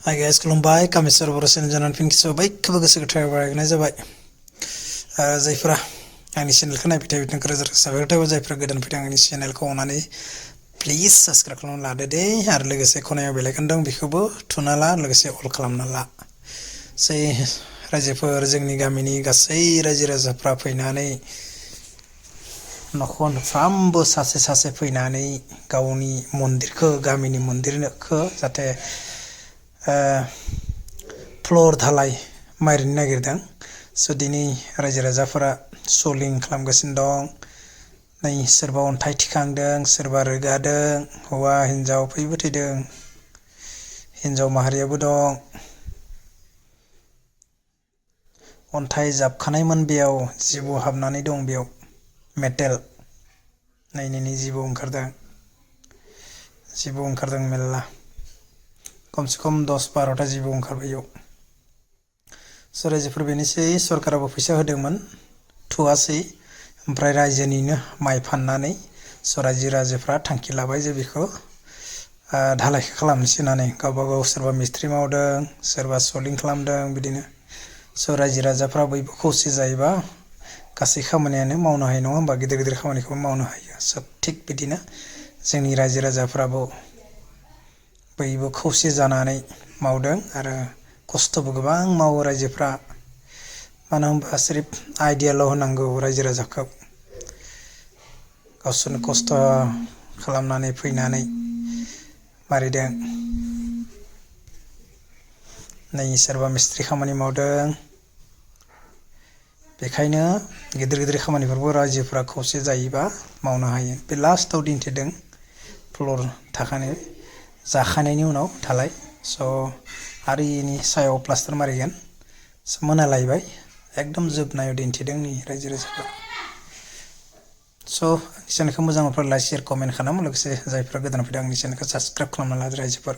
Hi guys, खुलुमबाय कामेश्वर बर' channel जानानै फिन खेबसेबाव बयखौबो गोसो गोथारै बारायनाय जाबाय। जायफोरा आंनि चेनेलखौ नायबाय थायो बिथांखौ रोजा रोजा साबायखर थाबाय। जायफोरा गोदान फैदों आंनि चेनेलखौ अननानै प्लिज साबस्क्राइब खालामना लादो दे आरो लोगोसे खनायाव बेल आइकन दं बेखौबो थुना ला लोगोसे अल खालामना ला। जाय रायजोफोर जोंनि गामिनि गासै रायजो राजाफ्रा फैनानै नखरफ्रामबो सासे सासे फैनानै गावनि मन्दिरखौ गामिनि मन्दिरखौ जाहाथे फ्लर धालाय मारिनो नागिरदों। स' दिनै रायजो राजाफोरा सलिं खालामगासिनो दं। नै सोरबा अन्थाइ थिखांदों, सोरबा रोगादों, हौवा हिन्जाव फैबो थैदों, हिन्जाव माहारियाबो दं। अन्थाइ जाबखानायमोन बेयाव जिबौ हाबनानै दं बेयाव मेटेल नायनायनि जिबौ ओंखारदों मेरला खमसे खम 10-12टा जिबौ ओंखारबाय इयाव। स' रायजोफोर बेनोसै सरकाराबो फैसा होदोंमोन थोआसै ओमफ्राय रायजोनिनो माइ फाननानै स' रायजो राजाफ्रा थांखि लाबाय जे बेखौ धालायखौ खालामनोसै होननानै गावबा गाव सोरबा मिस्ट्रि मावदों, सोरबा सलिं खालामदों बिदिनो। स' रायजो राजाफ्रा बयबो खौसे जायोबा गासै खामानियानो मावनो हायो नङा होमबा? गिदिर गिदिर खामानिखौबो मावनो हायो। सब थिग बिदिनो जोंनि रायजो राजाफ्राबो बयबो खौसे जानानै मावदों आरो खस्थ'बो गोबां मावो रायजोफ्रा। मानो होनबा सिरिफ आइडियाल' होनांगौ रायजो राजाखौ। गावसोरनो खस्थ' खालामनानै फैनानै मारिदों। नै सोरबा मिस्ट्रि खामानि मावदों। बेखायनो गिदिर गिदिर खामानिफोरखौ रायजोफ्रा खौसे जायोबा मावनो हायो। बे लास्टाव दिन्थिदों फ्लर जाखानायनि उनाव धालाय स' आरो इनि सायाव प्लास्टार मारिगोन। स' मोनालायबाय एकदम जोबनायाव दिन्थिदों नै रायजो राजाफ्रा। स' चेनेलखौ मोजां मोनब्ला लाइक, शेयार, कमेन्ट खालाम। लोगोसे जायफ्रा गोदान फैदों आंनि चेनेलखौ साबस्क्राइब खालामना लादो रायजोफोर।